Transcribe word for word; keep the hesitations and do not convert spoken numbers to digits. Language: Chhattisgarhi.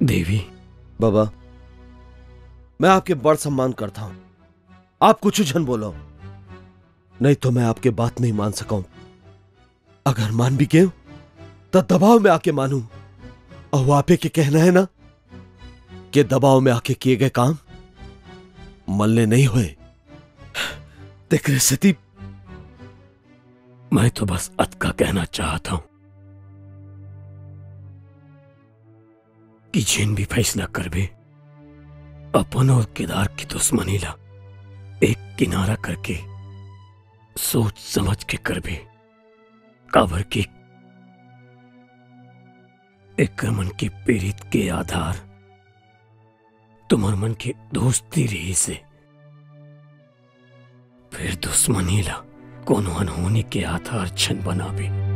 देवी। बाबा, मैं आपके बड़ सम्मान करता हूं। आप कुछ झन बोलो, नहीं तो मैं आपके बात नहीं मान सकूं। अगर मान भी गए, तो दबाव में आके मानूं। और वो आपे के कहना है ना कि दबाव में आके किए गए काम मल्ले नहीं होए। तेकरे सेती मैं तो बस अतका कहना चाहत हूं कि जेन भी फैसला करबे, अपन और केदार की दुश्मनी ला एक किनारा करके सोच समझ के करबे, काबर कि एकर मन के पीरित के आधार तुम्हर मन के दोस्ती रहिसे। फिर दुश्मनी ला कोनो अनहोनी के आधार झन बनाबे।